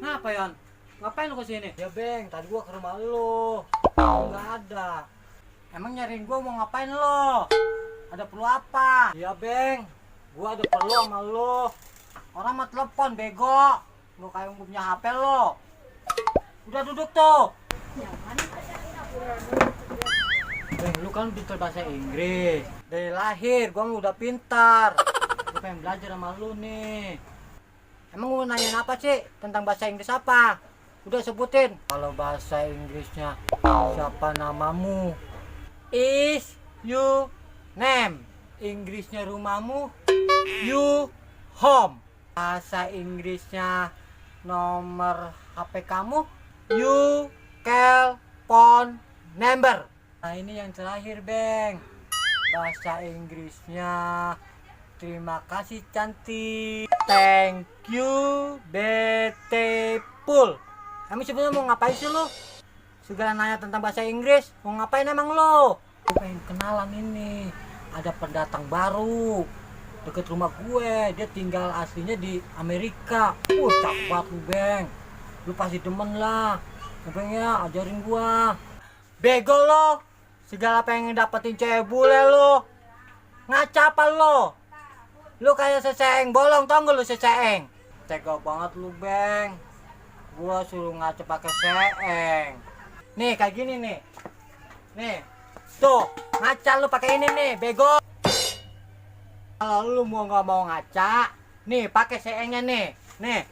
Ngapa Yon? Ngapain lu kesini? Ya Beng, tadi gua ke rumah lu. Lu nggak ada. Emang nyariin gua mau ngapain lo? Ada perlu apa? Iya Beng, gua ada perlu sama lu. Orang mah telepon bego. Lu kayak punya HP lo. Udah duduk tuh. Beng, lu kan pintar bahasa Inggris. Dari lahir gua udah pintar. Gua pengen belajar sama lu nih. Emang lu nanyain apa sih? Tentang bahasa Inggris apa? Udah sebutin. Kalau bahasa Inggrisnya, siapa namamu? Is you name. Inggrisnya rumahmu? You home. Bahasa Inggrisnya nomor HP kamu? You cell phone number. Nah ini yang terakhir Beng. Bahasa Inggrisnya, terima kasih cantik. Thank you beautiful. Kamu sebenarnya mau ngapain sih lo? Segala nanya tentang bahasa Inggris. Mau ngapain emang lo? Gue pengen kenalan ini. Ada pendatang baru deket rumah gue. Dia tinggal aslinya di Amerika. Cakep banget lu Beng. Lu pasti demen lah. Beng ya, ajarin gua. Bego lo. Segala pengen dapetin cewek bule lo. Ngaca apa lo? Lu kayak seseeng bolong, tau gak lu seseeng? Tega banget lu Beng. Gua suruh ngaca pakai seeng. Nih kayak gini nih. Nih. Tuh, ngaca lu pakai ini nih, bego. Kalau lu mau nggak mau ngaca, nih pakai seengnya nih. Nih,